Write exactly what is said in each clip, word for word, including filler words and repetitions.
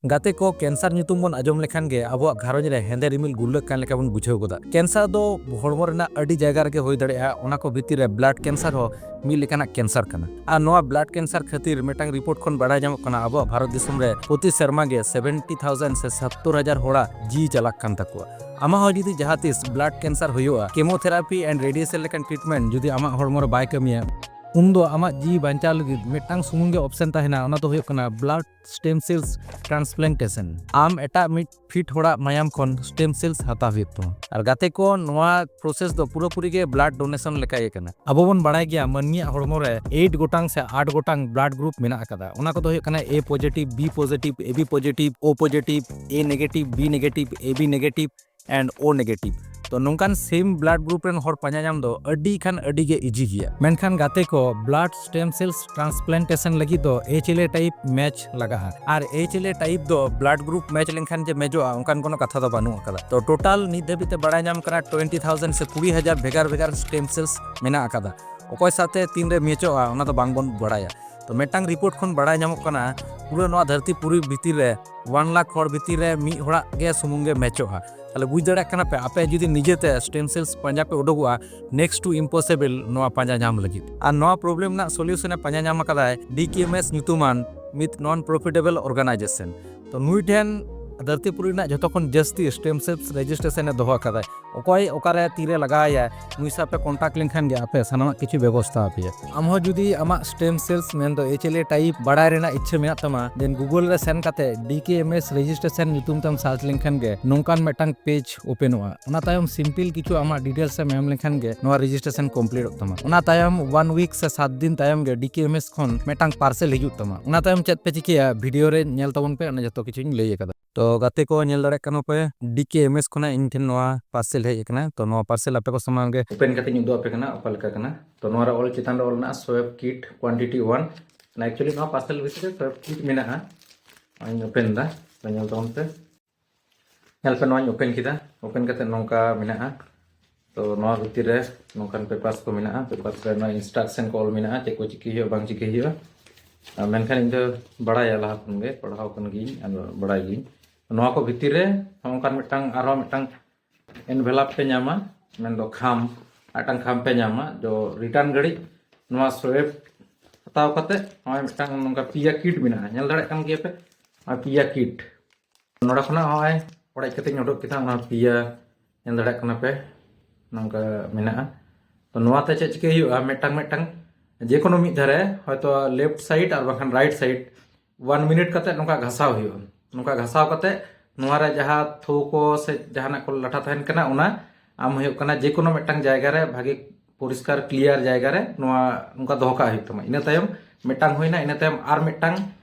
ᱜᱟᱛᱮ ᱠᱚ, ᱠᱮᱱᱥᱟᱨ ᱧᱩᱛᱩᱢ ᱵᱚᱱ ᱟᱸᱡᱚᱢ ᱞᱮᱠᱷᱟᱱ ᱜᱮ ᱟᱵᱚᱣᱟᱜ ᱜᱷᱟᱨᱚᱸᱡᱽ ᱨᱮ ᱦᱮᱸᱫᱮ ᱨᱤᱢᱤᱞ ᱜᱩᱨᱞᱟᱹᱜ ᱠᱟᱱ ᱞᱮᱠᱟ ᱵᱚᱱ ᱵᱩᱡᱷᱟᱹᱣ ᱜᱚᱫᱟ᱾ ᱠᱮᱱᱥᱟᱨ ᱫᱚ ᱦᱚᱲᱢᱚ ᱨᱮᱱᱟᱜ ᱟᱹᱰᱤ ᱡᱟᱭᱜᱟ ᱨᱮᱜᱮ ᱦᱩᱭ ᱫᱟᱲᱮᱭᱟᱜᱼᱟ, ᱚᱱᱟ ᱠᱚ ᱵᱷᱤᱛᱤᱨ ᱨᱮ ᱵᱞᱟᱰ ᱠᱮᱱᱥᱟᱨ ᱦᱚᱸ ᱢᱤᱫ ᱞᱮᱠᱟᱱᱟᱜ ᱠᱮᱱᱥᱟᱨ ᱠᱟᱱᱟ᱾ ᱟᱨ ᱱᱚᱣᱟ ᱵᱞᱟᱰ ᱠᱮᱱᱥᱟᱨ ᱠᱷᱟᱹᱛᱤᱨ ᱢᱤᱫᱴᱟᱝ ᱨᱤᱯᱳᱨᱴ ᱠᱷᱚᱱ ᱵᱟᱲᱟᱭ ᱧᱟᱢᱚᱜ ᱠᱟᱱᱟ, ᱟᱵᱚᱣᱟᱜ ᱵᱷᱟᱨᱚᱛ ᱫᱤᱥᱚᱢ ᱨᱮ ᱯᱨᱚᱛᱤ ᱥᱮᱨᱢᱟ ᱜᱮ ᱥᱮᱵᱷᱮᱱᱴᱤ ᱛᱷᱟᱣᱡᱮᱱᱰ ᱥᱮ ᱥᱟᱛᱛᱳᱨ ᱦᱟᱡᱟᱨ ᱦᱚᱲᱟᱜ ᱡᱤᱣᱤ ᱪᱟᱞᱟᱜ ᱠᱟᱱ ᱛᱟᱠᱚᱣᱟ᱾ ᱟᱢᱟᱜ ᱦᱚᱸ ᱡᱩᱫᱤ ᱡᱟᱦᱟᱸ ᱛᱤᱥ ᱵᱞᱟᱰ ᱠᱮᱱᱥᱟᱨ ᱦᱩᱭᱩᱜᱼᱟ, chemotherapy and radiation ᱞᱮᱠᱟᱱ ᱴᱨᱤᱴᱢᱮᱱᱴ ᱡᱩᱫᱤ ᱟᱢᱟᱜ ᱦᱚᱲᱢᱚ ᱨᱮ ᱵᱟᱭ ᱠᱟᱹᱢᱤᱭᱟ, ᱩᱱᱫᱚ ᱟᱢᱟᱜ ᱡᱤᱣᱤ ᱵᱟᱧᱪᱟᱣ ᱞᱟᱹᱜᱤᱫ ᱢᱤᱫᱴᱟᱝ ᱥᱩᱢᱩᱝ ᱜᱮ ᱚᱯᱥᱮᱱ ᱛᱟᱦᱮᱱᱟ, ᱚᱱᱟ ᱫᱚ ᱦᱩᱭᱩᱜ ᱠᱟᱱᱟ ᱵᱞᱟᱰ ᱥᱴᱮᱢ ᱥᱮᱞᱥ ᱴᱨᱟᱱᱥᱯᱞᱟᱱᱴᱮᱥᱚᱱ᱾ ᱟᱢ ᱮᱴᱟᱜ ᱢᱤᱫ ᱯᱷᱤᱴ ᱦᱚᱲᱟᱜ ᱢᱟᱭᱟᱢ ᱠᱷᱚᱱ ᱥᱴᱮᱢ ᱥᱮᱞᱥ ᱦᱟᱛᱟᱣ ᱦᱩᱭᱩᱜ ᱛᱟᱢᱟ᱾ ᱟᱨ ᱜᱟᱛᱮ ᱠᱚ, ᱱᱚᱣᱟ ᱯᱨᱚᱥᱮᱥ ᱫᱚ ᱯᱩᱨᱟᱹᱯᱩᱨᱤ ᱜᱮ ᱵᱞᱟᱰ ᱰᱳᱱᱮᱥᱚᱱ ᱞᱮᱠᱟ ᱜᱮ ᱠᱟᱱᱟ᱾ ᱟᱵᱚ ᱵᱚᱱ ᱵᱟᱲᱟᱭ ᱜᱮᱭᱟ, ᱢᱟᱹᱱᱢᱤᱭᱟᱜ ᱦᱚᱲᱢᱚ ᱨᱮ ᱮᱭᱤᱴ ᱜᱚᱴᱟᱝ ᱥᱮ ᱟᱴ ᱜᱚᱴᱟᱝ ᱵᱞᱟᱰ ᱜᱨᱩᱯ ᱢᱮᱱᱟᱜ ᱟᱠᱟᱫᱟ᱾ ᱚᱱᱟ ᱠᱚᱫᱚ ᱦᱩᱭᱩᱜ ᱠᱟᱱᱟ A positive, B positive, AB positive, O positive, A negative, B negative, AB negative, and O negative᱾ ᱛᱚ, ᱱᱚᱝᱠᱟᱱ ᱥᱮᱢ ᱵᱞᱟᱰ ᱜᱨᱩᱯ ᱨᱮᱱ ᱦᱚᱲ ᱯᱟᱸᱡᱟ ᱧᱟᱢ ᱫᱚ ᱟᱹᱰᱤ ᱠᱷᱟᱱ ᱟᱹᱰᱤ ᱜᱮ ᱤᱡᱤ ᱜᱮᱭᱟ᱾ ᱢᱮᱱᱠᱷᱟᱱ ᱜᱟᱛᱮ ᱠᱚ, ᱵᱞᱟᱰ ᱥᱴᱮᱢ ᱥᱮᱞᱥ ᱴᱨᱟᱱᱥᱯᱞᱟᱱᱴᱮᱥᱚᱱ ᱞᱟᱹᱜᱤᱫ ᱫᱚ HLA ᱴᱟᱭᱤᱯ ᱢᱮᱪ ᱞᱟᱜᱟᱜᱼᱟ᱾ ᱟᱨ HLA ᱴᱟᱭᱤᱯ ᱫᱚ ᱵᱞᱟᱰ ᱜᱨᱩᱯ ᱢᱮᱪ ᱞᱮᱱᱠᱷᱟᱱ ᱡᱮ ᱢᱮᱪᱚᱜᱼᱟ, ᱚᱱᱠᱟᱱ ᱠᱳᱱᱳ ᱠᱟᱛᱷᱟ ᱫᱚ ᱵᱟᱹᱱᱩᱜ ᱟᱠᱟᱫᱟ᱾ ᱛᱚ, ᱴᱳᱴᱟᱞ ᱱᱤᱛ ᱫᱷᱟᱹᱵᱤᱡ ᱛᱮ ᱵᱟᱲᱟᱭ ᱧᱟᱢ ᱠᱟᱱᱟ, ᱴᱩᱭᱮᱱᱴᱤ ᱛᱷᱟᱣᱡᱮᱱᱰ ᱥᱮ ᱠᱩᱲᱤ ᱦᱟᱡᱟᱨ ᱵᱷᱮᱜᱟᱨ ᱵᱷᱮᱜᱟᱨ ᱥᱴᱮᱢ ᱥᱮᱞᱥ ᱢᱮᱱᱟᱜ ᱟᱠᱟᱫᱟ᱾ ᱚᱠᱚᱭ ᱥᱟᱶᱛᱮ ᱛᱤᱱᱨᱮ ᱢᱮᱪᱚᱜᱼᱟ, ᱚᱱᱟ ᱫᱚ ᱵᱟᱝᱵᱚᱱ ᱵᱟᱲᱟᱭᱟ᱾ ᱛᱚ, ᱢᱤᱫᱴᱟᱝ ᱨᱤᱯᱳᱨᱴ ᱠᱷᱚᱱ ᱵᱟᱲᱟᱭ ᱧᱟᱢᱚᱜ ᱠᱟᱱᱟ, ᱯᱩᱨᱟᱹ ᱱᱚᱣᱟ ᱫᱷᱟᱹᱨᱛᱤ ᱯᱩᱨᱤ ᱵᱷᱤᱛᱤᱨ ᱨᱮ ᱚᱣᱟᱱ ᱞᱟᱠᱷ ᱦᱚᱲ ᱵᱷᱤᱛᱤᱨ ᱨᱮ ᱢᱤᱫ ᱦᱚᱲᱟᱜ ᱜᱮ ᱥᱩᱢᱩᱝ ᱜᱮ ᱢᱮᱪᱚᱜᱼᱟ᱾ ᱛᱟᱦᱞᱮ ᱵᱩᱡᱽ ᱫᱟᱲᱮᱭᱟᱜ ᱠᱟᱱᱟ ᱯᱮ, ᱟᱯᱮ ᱡᱩᱫᱤ ᱱᱤᱡᱮᱛᱮ ᱥᱴᱮᱢ ᱥᱮᱞᱥ ᱯᱟᱸᱡᱟ ᱯᱮ ᱩᱰᱩᱠᱚᱜᱼᱟ, next to impossible ᱱᱚᱣᱟ ᱯᱟᱸᱡᱟ ᱧᱟᱢ ᱞᱟᱹᱜᱤᱫ᱾ ᱟᱨ ᱱᱚᱣᱟ ᱯᱨᱚᱵᱞᱮᱢ ᱨᱮᱱᱟᱜ ᱥᱚᱞᱤᱭᱩᱥᱚᱱ ᱮ ᱯᱟᱸᱡᱟ ᱧᱟᱢ ᱟᱠᱟᱫᱟᱭ DKMS ᱧᱩᱛᱩᱢᱟᱱ ᱢᱤᱫ ᱱᱚᱱ ᱯᱨᱚᱯᱷᱤᱴᱮᱵᱚᱞ ᱚᱨᱜᱟᱱᱟᱭᱡᱮᱥᱚᱱ᱾ ᱛᱚ, ᱱᱩᱭ ᱴᱷᱮᱱ ᱫᱷᱟᱹᱨᱛᱤ ᱯᱩᱨᱤ ᱨᱮᱱᱟᱜ ᱡᱷᱚᱛᱚ ᱠᱷᱚᱱ ᱡᱟᱹᱥᱛᱤ ᱥᱴᱮᱢ ᱥᱮᱞᱥ ᱨᱮᱡᱤᱥᱴᱨᱮᱥᱚᱱ ᱮ ᱫᱚᱦᱚ ᱟᱠᱟᱫᱟᱭ᱾ ᱚᱠᱚᱭ ᱚᱠᱟᱨᱮ ᱛᱤᱨᱮ ᱞᱟᱜᱟᱣ ᱟᱭᱟ, ᱱᱩᱭ ᱥᱟᱶ ᱯᱮ ᱠᱚᱱᱴᱟᱠᱴ ᱞᱮᱱᱠᱷᱟᱱ ᱜᱮ ᱟᱯᱮ ᱥᱟᱱᱟᱢᱟᱜ ᱠᱤᱪᱷᱩ ᱵᱮᱵᱚᱥᱛᱷᱟ ᱟᱯᱮᱭᱟ᱾ ᱟᱢ ᱦᱚᱸ ᱡᱩᱫᱤ ᱟᱢᱟᱜ ᱥᱴᱮᱢ ᱥᱮᱞᱥ ᱢᱮᱱᱫᱚ HLA ᱴᱟᱭᱤᱯ ᱵᱟᱲᱟᱭ ᱨᱮᱱᱟᱜ ᱤᱪᱪᱷᱟᱹ ᱢᱮᱱᱟᱜ ᱛᱟᱢᱟ, then Google ᱨᱮ ᱥᱮᱱ ᱠᱟᱛᱮ DKMS ᱨᱮᱡᱤᱥᱴᱨᱮᱥᱚᱱ ᱧᱩᱛᱩᱢ ᱛᱮᱢ ᱥᱟᱨᱪ ᱞᱮᱱᱠᱷᱟᱱ ᱜᱮ ᱱᱚᱝᱠᱟᱱ ᱢᱤᱫᱴᱟᱝ ᱯᱮᱡᱽ ᱳᱯᱮᱱᱚᱜᱼᱟ᱾ ᱚᱱᱟ ᱛᱟᱭᱚᱢ ᱥᱤᱢᱯᱤᱞ ᱠᱤᱪᱷᱩ ᱟᱢᱟᱜ ᱰᱤᱴᱮᱞᱥ ᱮᱢ ᱮᱢ ᱞᱮᱠᱷᱟᱱ ᱜᱮ ᱱᱚᱣᱟ ᱨᱮᱡᱤᱥᱴᱨᱮᱥᱚᱱ ᱠᱚᱢᱯᱞᱤᱴᱚᱜ ᱛᱟᱢᱟ᱾ ᱚᱱᱟ ᱛᱟᱭᱚᱢ ᱚᱣᱟᱱ ᱣᱤᱠ ᱥᱮ ᱥᱟᱛ ᱫᱤᱱ ᱛᱟᱭᱚᱢ ᱜᱮ DKMS ᱠᱷᱚᱱ ᱢᱤᱫᱴᱟᱝ ᱯᱟᱨᱥᱮᱞ ᱦᱤᱡᱩᱜ ᱛᱟᱢᱟ᱾ ᱚᱱᱟ ᱛᱟᱭᱚᱢ ᱪᱮᱫ ᱯᱮ ᱪᱤᱠᱟᱹᱭᱟ, ᱵᱷᱤᱰᱤᱭᱳ ᱨᱮ ᱧᱮᱞ ᱛᱟᱵᱚᱱ ᱯᱮ, ᱚᱱᱟ ᱡᱚᱛᱚ ᱠᱤᱪᱷᱩᱧ ᱞᱟᱹᱭ ᱟᱠᱟᱫᱟ᱾ ᱛᱚ ᱜᱟᱛᱮ ᱠᱚ, ᱧᱮᱞ ᱫᱟᱲᱮᱭᱟᱜ ᱠᱟᱱᱟ ᱯᱮ, DKMS ᱠᱷᱚᱱᱟᱜ ᱤᱧ ᱴᱷᱮᱱ ᱱᱚᱣᱟ ᱯᱟᱨᱥᱮᱞ ᱦᱮᱡ ᱟᱠᱟᱱᱟ᱾ ᱛᱚ ᱱᱚᱣᱟ ᱯᱟᱨᱥᱮᱞ ᱟᱯᱮ ᱠᱚ ᱥᱟᱢᱟᱝ ᱨᱮ ᱳᱯᱮᱱ ᱠᱟᱛᱮ ᱤᱧ ᱩᱫᱩᱜ ᱟᱯᱮ ᱠᱟᱱᱟ ᱚᱠᱟ ᱞᱮᱠᱟ ᱠᱟᱱᱟ᱾ ᱛᱚ ᱱᱚᱣᱟ ᱨᱮ ᱚᱞ ᱪᱮᱛᱟᱱ ᱨᱮ ᱚᱞ ᱢᱮᱱᱟᱜᱼᱟ swab kit quantity one᱾ Actually ᱱᱚᱣᱟ ᱯᱟᱨᱥᱮᱞ ᱵᱷᱤᱛᱨᱤ ᱨᱮ swab kit ᱢᱮᱱᱟᱜᱼᱟ᱾ ᱱᱚᱣᱟᱧ ᱳᱯᱮᱱ ᱮᱫᱟ, ᱛᱚ ᱧᱮᱞ ᱛᱟᱵᱚᱱ ᱯᱮ᱾ ᱧᱮᱞ ᱯᱮ, ᱱᱚᱣᱟᱧ ᱳᱯᱮᱱ ᱠᱮᱫᱟ᱾ ᱳᱯᱮᱱ ᱠᱟᱛᱮ ᱱᱚᱝᱠᱟ ᱢᱮᱱᱟᱜᱼᱟ᱾ ᱛᱚ ᱱᱚᱣᱟ ᱵᱷᱤᱛᱤᱨ ᱨᱮ ᱱᱚᱝᱠᱟᱱ ᱯᱮᱯᱟᱨᱥ ᱠᱚ ᱢᱮᱱᱟᱜᱼᱟ᱾ ᱯᱮᱯᱟᱨᱥ ᱨᱮ ᱱᱚᱣᱟ ᱤᱱᱥᱴᱨᱟᱠᱥᱚᱱ ᱠᱚ ᱚᱞ ᱢᱮᱱᱟᱜᱼᱟ, ᱪᱮᱫ ᱠᱚ ᱪᱤᱠᱟᱹᱭ ᱦᱩᱭᱩᱜᱼᱟ, ᱵᱟᱝ ᱪᱤᱠᱟᱹᱭ ᱦᱩᱭᱩᱜᱼᱟ᱾ ᱟᱨ ᱢᱮᱱᱠᱷᱟᱱ ᱤᱧ ᱫᱚ ᱵᱟᱲᱟᱭᱟ, ᱞᱟᱦᱟ ᱠᱷᱚᱱ ᱜᱮ ᱯᱟᱲᱦᱟᱣ ᱠᱟᱱ ᱜᱤᱭᱟᱹᱧ, ᱟᱫᱚ ᱵᱟᱲᱟᱭ ᱜᱤᱭᱟᱹᱧ᱾ ᱱᱚᱣᱟ ᱠᱚ ᱵᱷᱤᱛᱤᱨ ᱨᱮ ᱦᱚᱸ ᱚᱱᱠᱟᱱ ᱢᱤᱫᱴᱟᱝ, ᱟᱨᱦᱚᱸ ᱢᱤᱫᱴᱟᱝ envelope ᱯᱮ ᱧᱟᱢᱟ, ᱢᱮᱱᱫᱚ ᱠᱷᱟᱢ, ᱢᱤᱫᱴᱟᱝ ᱠᱷᱟᱢ ᱯᱮ ᱧᱟᱢᱟ᱾ ᱡᱚ return ᱜᱷᱟᱹᱲᱤᱡ ᱱᱚᱣᱟ swab ᱦᱟᱛᱟᱣ ᱠᱟᱛᱮ ᱱᱚᱜᱼᱚᱭ ᱢᱤᱫᱴᱟᱝ ᱱᱚᱝᱠᱟ ᱯᱮᱭᱟ kit ᱢᱮᱱᱟᱜᱼᱟ, ᱧᱮᱞ ᱫᱟᱲᱮᱭᱟᱜ ᱠᱟᱱ ᱜᱮᱭᱟ ᱯᱮ, ᱱᱚᱣᱟ ᱯᱮᱭᱟ kit᱾ ᱱᱚᱰᱮ ᱠᱷᱚᱱᱟᱜ ᱱᱚᱜᱼᱚᱭ ᱚᱲᱮᱡ ᱠᱟᱛᱮᱧ ᱩᱰᱩᱠ ᱠᱮᱫᱟ, ᱚᱱᱟ ᱯᱮᱭᱟ ᱧᱮᱞ ᱫᱟᱲᱮᱭᱟᱜ ᱠᱟᱱᱟ ᱯᱮ, ᱱᱚᱝᱠᱟ ᱢᱮᱱᱟᱜᱼᱟ᱾ ᱛᱚ ᱱᱚᱣᱟᱛᱮ ᱪᱮᱫ ᱪᱤᱠᱟᱹᱭ ᱦᱩᱭᱩᱜᱼᱟ, ᱢᱤᱫᱴᱟᱝ ᱢᱤᱫᱴᱟᱝ ᱡᱮ ᱠᱳᱱᱳ ᱢᱤᱫ ᱫᱷᱟᱨᱮ, ᱦᱚᱭᱛᱳ left side ᱟᱨ ᱵᱟᱝᱠᱷᱟᱱ right side, one minute ᱠᱟᱛᱮ ᱱᱚᱝᱠᱟ ᱜᱷᱟᱥᱟᱣ ᱦᱩᱭᱩᱜᱼᱟ᱾ ᱱᱚᱝᱠᱟ ᱜᱷᱟᱥᱟᱣ ᱠᱟᱛᱮ ᱱᱚᱣᱟ ᱨᱮ ᱡᱟᱦᱟᱸ ᱛᱷᱩ ᱠᱚ ᱥᱮ ᱡᱟᱦᱟᱱᱟᱜ ᱠᱚ ᱞᱟᱴᱷᱟ ᱛᱟᱦᱮᱱ ᱠᱟᱱᱟ, ᱚᱱᱟ ᱟᱢ ᱦᱩᱭᱩᱜ ᱠᱟᱱᱟ ᱡᱮ ᱠᱳᱱᱳ ᱢᱤᱫᱴᱟᱝ ᱡᱟᱭᱜᱟ ᱨᱮ, ᱵᱷᱟᱜᱮ ᱯᱚᱨᱤᱥᱠᱟᱨ clear ᱡᱟᱭᱜᱟ ᱨᱮ ᱱᱚᱣᱟ ᱱᱚᱝᱠᱟ ᱫᱚᱦᱚ ᱠᱟᱜ ᱦᱩᱭᱩᱜ ᱛᱟᱢᱟ᱾ ᱤᱱᱟᱹ ᱛᱟᱭᱚᱢ ᱢᱤᱫᱴᱟᱝ ᱦᱩᱭᱱᱟ, ᱤᱱᱟᱹ ᱛᱟᱭᱚᱢ ᱟᱨ ᱢᱤᱫᱴᱟᱝ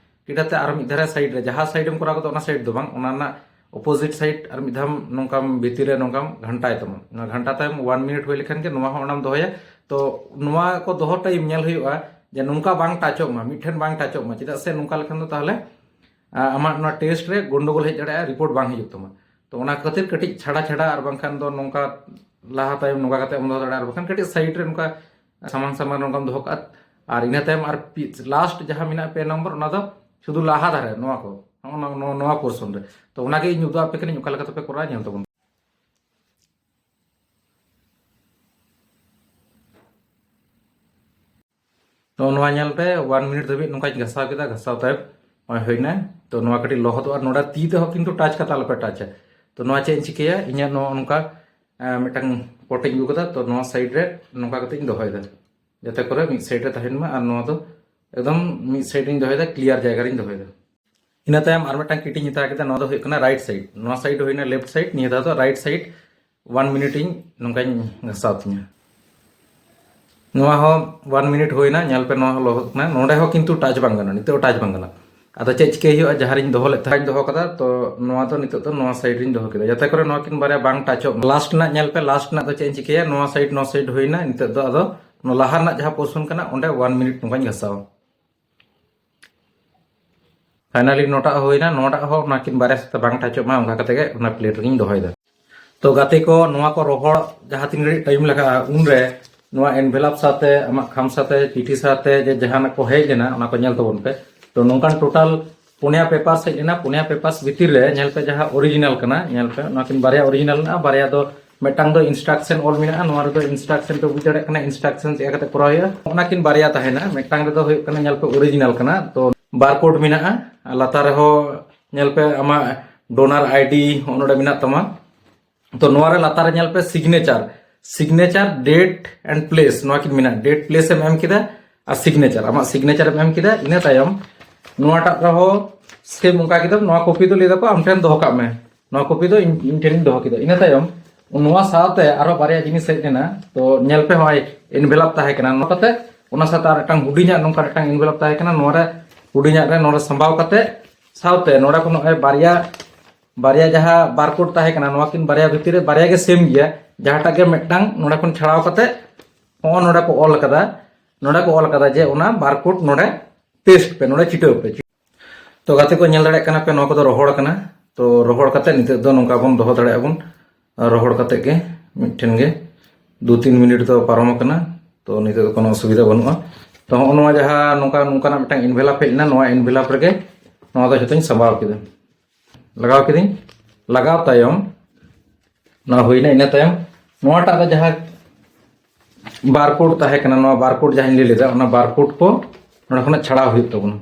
ᱠᱤᱴᱟᱛᱮ ᱟᱨ ᱢᱤᱫ ᱫᱷᱟᱨᱮ side ᱨᱮ, ᱡᱟᱦᱟᱸ side ᱮᱢ ᱠᱚᱨᱟᱣ ᱠᱟᱫᱟ ᱚᱱᱟ side ᱫᱚ ᱵᱟᱝ, ᱚᱱᱟ ᱨᱮᱱᱟᱜ opposite side ᱟᱨ ᱢᱤᱫ ᱫᱷᱟᱣ ᱱᱚᱝᱠᱟᱢ ᱵᱷᱤᱛᱤᱨ ᱨᱮ ᱱᱚᱝᱠᱟᱢ ᱜᱷᱟᱱᱴᱟᱭ ᱛᱟᱢᱟ᱾ ᱚᱱᱟ ᱜᱷᱟᱱᱴᱟ ᱛᱟᱭᱚᱢ one minute ᱦᱩᱭ ᱞᱮᱠᱷᱟᱱ ᱜᱮ ᱱᱚᱣᱟ ᱦᱚᱸ ᱚᱱᱟᱢ ᱫᱚᱦᱚᱭᱟ᱾ ᱛᱚ ᱱᱚᱣᱟ ᱠᱚ ᱫᱚᱦᱚ time ᱧᱮᱞ ᱦᱩᱭᱩᱜᱼᱟ ᱡᱮ ᱱᱚᱝᱠᱟ ᱵᱟᱝ touchᱚᱜ ᱢᱟ, ᱢᱤᱫᱴᱷᱮᱱ ᱵᱟᱝ touchᱚᱜ ᱢᱟ, ᱪᱮᱫᱟᱜ ᱥᱮ ᱱᱚᱝᱠᱟ ᱞᱮᱠᱷᱟᱱ ᱫᱚ ᱛᱟᱦᱚᱞᱮ ᱟ, ᱟᱢᱟᱜ ᱱᱚᱣᱟ test ᱨᱮ ᱜᱚᱱᱰᱚᱜᱳᱞ ᱦᱮᱡ ᱫᱟᱲᱮᱭᱟᱜᱼᱟ, report ᱵᱟᱝ ᱦᱤᱡᱩᱜ ᱛᱟᱢᱟ᱾ ᱛᱚ ᱚᱱᱟ ᱠᱷᱟᱹᱛᱤᱨ ᱠᱟᱹᱴᱤᱡ ᱪᱷᱟᱲᱟ ᱪᱷᱟᱲᱟ ᱟᱨ ᱵᱟᱝᱠᱷᱟᱱ ᱫᱚ ᱱᱚᱝᱠᱟ ᱞᱟᱦᱟ ᱛᱟᱭᱚᱢ ᱱᱚᱝᱠᱟ ᱠᱟᱛᱮ ᱮᱢ ᱫᱚᱦᱚ ᱫᱟᱲᱮᱭᱟᱜᱼᱟ, ᱟᱨ ᱵᱟᱝᱠᱷᱟᱱ ᱠᱟᱹᱴᱤᱡ side ᱨᱮ ᱱᱚᱝᱠᱟ ᱥᱟᱢᱟᱝ ᱥᱟᱢᱟᱝ ᱱᱚᱝᱠᱟᱢ ᱫᱚᱦᱚ ᱠᱟᱜᱼᱟ᱾ ᱟᱨ ᱤᱱᱟᱹ ᱛᱟᱭᱚᱢ ᱟᱨ ᱯᱤ-, last ᱡᱟᱦᱟᱸ ᱢᱮᱱᱟᱜᱼᱟ ᱯᱮ ᱱᱚᱢᱵᱚᱨ, ᱚᱱᱟ ᱫᱚ ᱥᱩᱫᱷᱩ ᱞᱟᱦᱟ ᱫᱷᱟᱨᱮ ᱱᱚᱣᱟ ᱠᱚ, ᱱᱚᱜᱼᱚ ᱱᱚᱣᱟ, ᱱᱚᱣᱟ, ᱱᱚᱣᱟ portion ᱨᱮ᱾ ᱛᱚ ᱚᱱᱟᱜᱮ ᱤᱧ ᱩᱫᱩᱜ ᱟᱯᱮ ᱠᱟᱹᱱᱟᱹᱧ ᱚᱠᱟ ᱞᱮᱠᱟ ᱛᱮᱯᱮ ᱠᱚᱨᱟᱣᱟ, ᱧᱮᱞ ᱛᱟᱵᱚᱱ᱾ ᱛᱚ ᱱᱚᱣᱟ ᱧᱮᱞ ᱯᱮ, one minute ᱫᱷᱟᱹᱵᱤᱡ ᱱᱚᱝᱠᱟᱧ ᱜᱷᱟᱥᱟᱣ ᱠᱮᱫᱟ, ᱜᱷᱟᱥᱟᱣ ᱛᱟᱭᱚᱢ ᱱᱚᱜᱼᱚᱭ ᱦᱩᱭᱱᱟ᱾ ᱛᱚ ᱱᱚᱣᱟ ᱠᱟᱹᱴᱤᱡ ᱞᱚᱦᱚᱫᱚᱜᱼᱟ, ᱱᱚᱰᱮ ᱛᱤ ᱛᱮᱦᱚᱸ ᱠᱤᱱᱛᱩ touch ᱠᱟᱛᱮ ᱟᱞᱚᱯᱮ touchᱟ᱾ ᱛᱚ ᱱᱚᱣᱟ ᱪᱮᱫ ᱤᱧ ᱪᱤᱠᱟᱹᱭᱟ, ᱤᱧᱟᱹᱜ ᱱᱚᱜᱼᱚ ᱱᱚᱝᱠᱟ ᱟᱸ, ᱢᱤᱫᱴᱟᱝ ᱯᱚᱴ ᱤᱧ ᱟᱹᱜᱩ ᱠᱟᱫᱟ, ᱛᱚ ᱱᱚᱣᱟ side ᱨᱮ ᱱᱚᱝᱠᱟ ᱠᱟᱛᱮ ᱤᱧ ᱫᱚᱦᱚᱭᱮᱫᱟ, ᱡᱟᱛᱮ ᱠᱚᱨᱮ ᱢᱤᱫ side ᱨᱮ ᱛᱟᱦᱮᱱ ᱢᱟ᱾ ᱟᱨ ᱱᱚᱣᱟ ᱫᱚ ᱮᱠᱫᱚᱢ ᱢᱤᱫ side ᱨᱤᱧ ᱫᱚᱦᱚᱭᱮᱫᱟ, clear ᱡᱟᱭᱜᱟ ᱨᱤᱧ ᱫᱚᱦᱚᱭᱮᱫᱟ᱾ ᱤᱱᱟᱹ ᱛᱟᱭᱚᱢ ᱟᱨ ᱢᱤᱫᱴᱟᱝ kit ᱤᱧ ᱦᱟᱛᱟᱣ ᱠᱮᱫᱟ, ᱱᱚᱣᱟ ᱫᱚ ᱦᱩᱭᱩᱜ ᱠᱟᱱᱟ right side, ᱱᱚᱣᱟ side ᱦᱩᱭᱱᱟ left side, ᱱᱤᱭᱟᱹ ᱫᱷᱟᱣ ᱫᱚ right side one minute ᱤᱧ ᱱᱚᱝᱠᱟᱧ ᱜᱷᱟᱥᱟᱣ ᱛᱤᱧᱟᱹ᱾ ᱱᱚᱣᱟ ᱦᱚᱸ one minute ᱦᱩᱭᱱᱟ, ᱧᱮᱞ ᱯᱮ ᱱᱚᱣᱟ ᱦᱚᱸ ᱞᱚᱦᱚᱫ ᱠᱟᱱᱟ, ᱱᱚᱰᱮ ᱦᱚᱸ ᱠᱤᱱᱛᱩ touch ᱵᱟᱝ ᱜᱟᱱᱚᱜᱼᱟ, ᱱᱤᱛᱚᱜ touch ᱵᱟᱝ ᱜᱟᱱᱚᱜᱼᱟ᱾ ᱟᱫᱚ ᱪᱮᱫ ᱪᱤᱠᱟᱹᱭ ᱦᱩᱭᱩᱜᱼᱟ, ᱡᱟᱦᱟᱸ ᱨᱤᱧ ᱫᱚᱦᱚ ᱞᱮᱫ ᱛᱟᱦᱮᱸᱫ, ᱫᱚᱦᱚ ᱠᱟᱫᱟ, ᱛᱚ ᱱᱚᱣᱟ ᱫᱚ ᱱᱤᱛᱚᱜ ᱫᱚ ᱱᱚᱣᱟ side ᱨᱤᱧ ᱫᱚᱦᱚ ᱠᱮᱫᱟ, ᱡᱟᱛᱮ ᱠᱚᱨᱮ ᱱᱚᱣᱟ ᱠᱤᱱ ᱵᱟᱨᱭᱟ ᱵᱟᱝ touchᱚᱜ ᱢᱟ᱾ Last ᱨᱮᱱᱟᱜ ᱧᱮᱞ ᱯᱮ, last ᱨᱮᱱᱟᱜ ᱫᱚ ᱪᱮᱫ ᱤᱧ ᱪᱤᱠᱟᱹᱭᱟ, ᱱᱚᱣᱟ side ᱱᱚᱣᱟ side ᱦᱩᱭᱱᱟ, ᱱᱤᱛᱚᱜ ᱫᱚ ᱟᱫᱚ ᱱᱚᱣᱟ ᱞᱟᱦᱟ ᱨᱮᱱᱟᱜ ᱡᱟᱦᱟᱸ portion ᱠᱟᱱᱟ ᱚᱸᱰᱮ one minute ᱱᱚᱝᱠᱟᱧ ᱜᱷᱟᱥᱟᱣᱟ᱾ Finally ᱱᱚᱣᱟᱴᱟᱜ ᱦᱩᱭᱱᱟ, ᱱᱚᱣᱟᱴᱟᱜ ᱦᱚᱸ ᱚᱱᱟ ᱠᱤᱱ ᱵᱟᱨᱭᱟ ᱥᱟᱛᱮ ᱵᱟᱝ touchᱚᱜ ᱢᱟ, ᱚᱱᱠᱟ ᱠᱟᱛᱮ ᱜᱮ ᱚᱱᱟ plate ᱨᱮᱜᱤᱧ ᱫᱚᱦᱚᱭᱮᱫᱟ᱾ ᱛᱚ ᱜᱟᱛᱮ ᱠᱚ, ᱱᱚᱣᱟ ᱠᱚ ᱨᱚᱦᱚᱲ ᱡᱟᱦᱟᱸ ᱛᱤᱱ ᱜᱷᱟᱹᱲᱤᱡ time ᱞᱟᱜᱟᱜᱼᱟ, ᱩᱱᱨᱮ ᱱᱚᱣᱟ ᱮᱱᱵᱷᱮᱞᱟᱯ ᱥᱟᱶᱛᱮ, ᱟᱢᱟᱜ ᱠᱷᱟᱢ ᱥᱟᱶᱛᱮ, ᱪᱤᱴᱷᱤ ᱥᱟᱶᱛᱮ ᱡᱮ ᱡᱟᱦᱟᱱᱟᱜ ᱠᱚ ᱦᱮᱡ ᱞᱮᱱᱟ, ᱚᱱᱟ ᱠᱚ ᱧᱮᱞ ᱛᱟᱵᱚᱱ ᱯᱮ᱾ ᱛᱚ ᱱᱚᱝᱠᱟᱱ ᱴᱳᱴᱟᱞ ᱯᱩᱱᱭᱟ ᱯᱮᱯᱟᱨᱥ ᱦᱮᱡ ᱞᱮᱱᱟ᱾ ᱯᱩᱱᱭᱟ ᱯᱮᱯᱟᱨᱥ ᱵᱷᱤᱛᱤᱨ ᱨᱮ ᱧᱮᱞ ᱯᱮ, ᱡᱟᱦᱟᱸ ᱚᱨᱤᱡᱤᱱᱟᱞ ᱠᱟᱱᱟ, ᱧᱮᱞ ᱯᱮ, ᱱᱚᱣᱟ ᱠᱤᱱ ᱵᱟᱨᱭᱟ ᱚᱨᱤᱡᱤᱱᱟᱞ ᱢᱮᱱᱟᱜᱼᱟ᱾ ᱵᱟᱨᱭᱟ ᱫᱚ, ᱢᱤᱫᱴᱟᱝ ᱫᱚ ᱤᱱᱥᱴᱨᱟᱠᱥᱚᱱ ᱚᱞ ᱢᱮᱱᱟᱜᱼᱟ, ᱱᱚᱣᱟ ᱨᱮᱫᱚ ᱤᱱᱥᱴᱨᱟᱠᱥᱚᱱ ᱯᱮ ᱵᱩᱡᱽ ᱫᱟᱲᱮᱭᱟᱜ ᱠᱟᱱᱟ, ᱤᱱᱥᱴᱨᱟᱠᱥᱚᱱ ᱪᱮᱫ ᱞᱮᱠᱟ ᱠᱟᱛᱮ ᱠᱚᱨᱟᱣ ᱦᱩᱭᱩᱜᱼᱟ᱾ ᱚᱱᱟ ᱠᱤᱱ ᱵᱟᱨᱭᱟ ᱛᱟᱦᱮᱱᱟ, ᱢᱤᱫᱴᱟᱝ ᱨᱮᱫᱚ ᱦᱩᱭᱩᱜ ᱠᱟᱱᱟ, ᱧᱮᱞ ᱯᱮ, ᱚᱨᱤᱡᱤᱱᱟᱞ ᱠᱟᱱᱟ᱾ ᱛᱚ ᱵᱟᱨᱠᱳᱰ ᱢᱮᱱᱟᱜᱼᱟ, ᱟᱨ ᱞᱟᱛᱟᱨ ᱨᱮᱦᱚᱸ ᱧᱮᱞ ᱯᱮ, ᱟᱢᱟᱜ ᱰᱳᱱᱟᱨ ᱟᱭᱰᱤ ᱦᱚᱸ ᱱᱚᱰᱮ ᱢᱮᱱᱟᱜ ᱛᱟᱢᱟ᱾ ᱛᱚ ᱱᱚᱣᱟ ᱨᱮ ᱞᱟᱛᱟᱨ ᱨᱮ ᱧᱮᱞ ᱯᱮ, signature, signature, date and place, ᱱᱚᱣᱟ ᱠᱤᱱ ᱢᱮᱱᱟᱜᱼᱟ᱾ ᱰᱮᱴ, ᱯᱞᱮᱥ ᱮᱢ ᱮᱢ ᱠᱮᱫᱟ ᱟᱨ ᱥᱤᱜᱽᱱᱮᱪᱟᱨ, ᱟᱢᱟᱜ ᱥᱤᱜᱽᱱᱮᱪᱟᱨ ᱮᱢ ᱮᱢ ᱠᱮᱫᱟ᱾ ᱤᱱᱟᱹ ᱛᱟᱭᱚᱢ ᱱᱚᱣᱟᱴᱟᱜ ᱨᱮᱦᱚᱸ ᱥᱮᱢ ᱚᱱᱠᱟ ᱠᱮᱫᱟ, ᱱᱚᱣᱟ ᱠᱚᱯᱤ ᱫᱚ ᱞᱟᱹᱭ ᱫᱟᱠᱚ ᱟᱢ ᱴᱷᱮᱱ ᱫᱚᱦᱚ ᱠᱟᱜ ᱢᱮ, ᱱᱚᱣᱟ ᱠᱚᱯᱤ ᱫᱚ ᱤᱧ, ᱤᱧ ᱴᱷᱮᱱᱤᱧ ᱫᱚᱦᱚ ᱠᱮᱫᱟ᱾ ᱤᱱᱟᱹ ᱛᱟᱭᱚᱢ ᱱᱚᱣᱟ ᱥᱟᱶᱛᱮ ᱟᱨᱦᱚᱸ ᱵᱟᱨᱭᱟ ᱡᱤᱱᱤᱥ ᱦᱮᱡ ᱞᱮᱱᱟ᱾ ᱛᱚ ᱧᱮᱞ ᱯᱮ, ᱦᱚᱸᱜᱼᱚᱭ ᱮᱱᱵᱷᱮᱞᱟᱯ ᱛᱟᱦᱮᱸ ᱠᱟᱱᱟ, ᱱᱚᱣᱟ ᱠᱟᱛᱮ ᱚᱱᱟ ᱥᱟᱶᱛᱮ ᱟᱨ ᱢᱤᱫᱴᱟᱝ ᱦᱩᱰᱤᱧᱟᱜ ᱱᱚᱝᱠᱟ ᱢᱤᱫᱴᱟᱝ ᱮᱱᱵᱷᱮᱞᱟᱯ ᱛᱟᱦᱮᱸ ᱠᱟᱱᱟ᱾ ᱱᱚᱣᱟ ᱨᱮ ᱦᱩᱰᱤᱧᱟᱜ ᱨᱮ ᱱᱚᱰᱮ ᱥᱟᱢᱵᱟᱣ ᱠᱟᱛᱮ, ᱥᱟᱶᱛᱮ ᱱᱚᱰᱮ ᱠᱷᱚᱱ ᱱᱚᱜᱼᱚᱭ ᱵᱟᱨᱭᱟ, ᱵᱟᱨᱭᱟ ᱡᱟᱦᱟᱸ ᱵᱟᱨᱠᱳᱰ ᱛᱟᱦᱮᱸ ᱠᱟᱱᱟ, ᱱᱚᱣᱟ ᱠᱤᱱ ᱵᱟᱨᱭᱟ ᱵᱷᱤᱛᱤᱨ ᱨᱮ ᱵᱟᱨᱭᱟ ᱜᱮ ᱥᱮᱢ ᱜᱮᱭᱟ᱾ ᱡᱟᱦᱟᱸᱴᱟᱜ ᱜᱮ ᱢᱤᱫᱴᱟᱝ ᱱᱚᱰᱮ ᱠᱷᱚᱱ ᱪᱷᱟᱲᱟᱣ ᱠᱟᱛᱮ ᱦᱚᱸᱜᱼᱚ ᱱᱚᱰᱮ ᱠᱚ ᱚᱞ ᱠᱟᱫᱟ, ᱱᱚᱰᱮ ᱠᱚ ᱚᱞ ᱠᱟᱫᱟ ᱡᱮ ᱚᱱᱟ ᱵᱟᱨᱠᱳᱰ ᱱᱚᱰᱮ ᱯᱮᱥᱴ ᱯᱮ, ᱱᱚᱰᱮ ᱪᱤᱴᱟᱹᱣ ᱯᱮ᱾ ᱛᱚ ᱜᱟᱛᱮ ᱠᱚ, ᱧᱮᱞ ᱫᱟᱲᱮᱭᱟᱜ ᱠᱟᱱᱟ ᱯᱮ, ᱱᱚᱣᱟ ᱠᱚᱫᱚ ᱨᱚᱦᱚᱲ ᱠᱟᱱᱟ᱾ ᱛᱚ ᱨᱚᱦᱚᱲ ᱠᱟᱛᱮ ᱱᱤᱛᱚᱜ ᱫᱚ ᱱᱚᱝᱠᱟ ᱵᱚᱱ ᱫᱚᱦᱚ ᱫᱟᱲᱮᱭᱟᱜᱼᱟ ᱵᱚᱱ, ᱨᱚᱦᱚᱲ ᱠᱟᱛᱮ ᱜᱮ ᱢᱤᱫᱴᱷᱮᱱ ᱜᱮ ᱫᱩ ᱛᱤᱱ ᱢᱤᱱᱤᱴ ᱫᱚ ᱯᱟᱨᱚᱢ ᱟᱠᱟᱱᱟ᱾ ᱛᱚ ᱱᱤᱛᱚᱜ ᱫᱚ ᱠᱳᱱᱳ ᱚᱥᱩᱵᱤᱫᱷᱟ ᱵᱟᱹᱱᱩᱜᱼᱟ᱾ ᱛᱚ ᱦᱚᱸᱜᱼᱚ ᱱᱚᱣᱟ ᱡᱟᱦᱟᱸ ᱱᱚᱝᱠᱟ, ᱱᱚᱝᱠᱟᱱᱟᱜ ᱢᱤᱫᱴᱟᱝ ᱮᱱᱵᱷᱮᱞᱟᱯ ᱦᱮᱡ ᱞᱮᱱᱟ, ᱱᱚᱣᱟ ᱮᱱᱵᱷᱮᱞᱟᱯ ᱨᱮᱜᱮ ᱱᱚᱣᱟ ᱫᱚ ᱡᱷᱚᱛᱚᱧ ᱥᱟᱢᱵᱟᱣ ᱠᱮᱫᱟ, ᱞᱟᱜᱟᱣ ᱠᱤᱫᱟᱹᱧ᱾ ᱞᱟᱜᱟᱣ ᱛᱟᱭᱚᱢ ᱱᱚᱣᱟ ᱦᱩᱭᱱᱟ᱾ ᱤᱱᱟᱹ ᱛᱟᱭᱚᱢ ᱱᱚᱣᱟᱴᱟᱜ ᱫᱚ ᱡᱟᱦᱟᱸ ᱵᱟᱨᱠᱳᱰ ᱛᱟᱦᱮᱸ ᱠᱟᱱᱟ, ᱱᱚᱣᱟ ᱵᱟᱨᱠᱳᱰ ᱡᱟᱦᱟᱸᱧ ᱞᱟᱹᱭ ᱞᱮᱫᱟ, ᱚᱱᱟ ᱵᱟᱨᱠᱳᱰ ᱠᱚ ᱱᱚᱰᱮ ᱠᱷᱚᱱᱟᱜ ᱪᱷᱟᱲᱟᱣ ᱦᱩᱭᱩᱜ ᱛᱟᱵᱚᱱᱟ᱾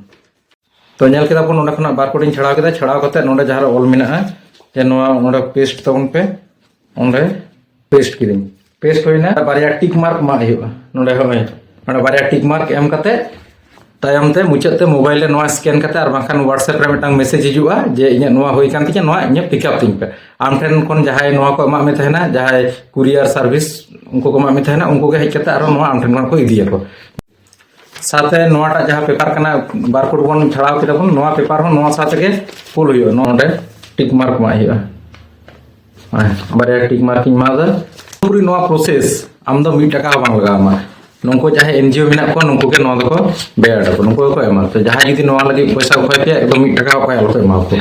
ᱛᱚ ᱧᱮᱞ ᱠᱮᱫᱟ ᱵᱚᱱ, ᱱᱚᱰᱮ ᱠᱷᱚᱱᱟᱜ ᱵᱟᱨᱠᱳᱰ ᱤᱧ ᱪᱷᱟᱲᱟᱣ ᱠᱮᱫᱟ᱾ ᱪᱷᱟᱲᱟᱣ ᱠᱟᱛᱮ ᱱᱚᱰᱮ ᱡᱟᱦᱟᱸ ᱨᱮ ᱚᱞ ᱢᱮᱱᱟᱜᱼᱟ ᱡᱮ ᱱᱚᱣᱟ ᱱᱚᱰᱮ ᱯᱮᱥᱴ ᱛᱟᱵᱚᱱ ᱯᱮ, ᱚᱸᱰᱮ ᱯᱮᱥᱴ ᱠᱤᱫᱟᱹᱧ᱾ ᱯᱮᱥᱴ ᱦᱩᱭᱱᱟ, ᱵᱟᱨᱭᱟ ᱴᱤᱠ ᱢᱟᱨᱠ ᱮᱢᱟᱜ ᱦᱩᱭᱩᱜᱼᱟ ᱱᱚᱰᱮ, ᱦᱳᱭ, ᱱᱚᱰᱮ ᱵᱟᱨᱭᱟ ᱴᱤᱠ ᱢᱟᱨᱠ ᱮᱢ ᱠᱟᱛᱮ ᱛᱟᱭᱚᱢ ᱛᱮ ᱢᱩᱪᱟᱹᱫ ᱛᱮ ᱢᱳᱵᱟᱭᱤᱞ ᱨᱮ ᱱᱚᱣᱟ ᱥᱠᱮᱱ ᱠᱟᱛᱮ ᱟᱨ ᱵᱟᱝᱠᱷᱟᱱ WhatsApp ᱨᱮ ᱢᱤᱫᱴᱟᱝ ᱢᱮᱥᱮᱡᱽ ᱦᱤᱡᱩᱜᱼᱟ ᱡᱮ ᱤᱧᱟᱹᱜ ᱱᱚᱣᱟ ᱦᱩᱭ ᱠᱟᱱ ᱛᱤᱧᱟ, ᱱᱚᱣᱟ ᱤᱧᱟᱹᱜ ᱯᱤᱠ ᱟᱯ ᱛᱤᱧ ᱯᱮ᱾ ᱟᱢ ᱴᱷᱮᱱ ᱠᱷᱚᱱ ᱡᱟᱦᱟᱸᱭ ᱱᱚᱣᱟ ᱠᱚ ᱮᱢᱟᱜ ᱢᱮ ᱛᱟᱦᱮᱱᱟ, ᱡᱟᱦᱟᱸᱭ ᱠᱩᱨᱤᱭᱟᱨ ᱥᱟᱨᱵᱷᱤᱥ ᱩᱱᱠᱩ ᱠᱚ ᱮᱢᱟᱜ ᱢᱮ ᱛᱟᱦᱮᱱᱟ, ᱩᱱᱠᱩ ᱜᱮ ᱦᱮᱡ ᱠᱟᱛᱮ ᱟᱨᱚ ᱱᱚᱣᱟ ᱟᱢ ᱴᱷᱮᱱ ᱠᱷᱚᱱ ᱠᱚ ᱤᱫᱤᱭᱟᱠᱚ᱾ ᱥᱟᱶᱛᱮ ᱱᱚᱣᱟᱴᱟᱜ ᱡᱟᱦᱟᱸ ᱯᱮᱯᱟᱨ ᱠᱟᱱᱟ, ᱵᱟᱨᱠᱳᱰ ᱵᱚᱱ ᱪᱷᱟᱲᱟᱣ ᱠᱮᱫᱟ ᱵᱚᱱ, ᱱᱚᱣᱟ ᱯᱮᱯᱟᱨ ᱦᱚᱸ ᱱᱚᱣᱟ ᱥᱟᱶ ᱛᱮᱜᱮ ᱠᱩᱞ ᱦᱩᱭᱩᱜᱼᱟ᱾ ᱱᱚᱰᱮ ᱴᱤᱠ ᱢᱟᱨᱠ ᱮᱢᱟᱜ ᱦᱩᱭᱩᱜᱼᱟ᱾ ᱦᱮᱸ, ᱵᱟᱨᱭᱟ ᱴᱤᱠ ᱢᱟᱨᱠ ᱤᱧ ᱮᱢᱟᱫᱟ᱾ ᱯᱩᱨᱟᱹ ᱱᱚᱣᱟ ᱯᱨᱚᱥᱮᱥ ᱟᱢ ᱫᱚ ᱢᱤᱫ ᱴᱟᱠᱟ ᱦᱚᱸ ᱵᱟᱝ ᱞᱟᱜᱟᱣ ᱟᱢᱟ᱾ ᱱᱩᱠᱩ ᱡᱟᱦᱟᱸᱭ NGO ᱢᱮᱱᱟᱜ ᱠᱚᱣᱟ, ᱱᱩᱠᱩ ᱜᱮ ᱱᱚᱣᱟ ᱫᱚᱠᱚ ᱵᱮᱭᱟᱨ ᱟᱠᱚ, ᱱᱩᱠᱩ ᱜᱮᱠᱚ ᱮᱢᱟ᱾ ᱛᱚ ᱡᱟᱦᱟᱸᱭ ᱡᱩᱫᱤ ᱱᱚᱣᱟ ᱞᱟᱹᱜᱤᱫ ᱯᱚᱭᱥᱟ ᱠᱚ ᱠᱷᱚᱭ ᱯᱮᱭᱟ, ᱮᱠᱫᱚᱢ ᱢᱤᱫ ᱴᱟᱠᱟ ᱦᱚᱸ ᱚᱠᱚᱭ ᱟᱞᱚ ᱠᱚ ᱮᱢᱟ ᱠᱚ᱾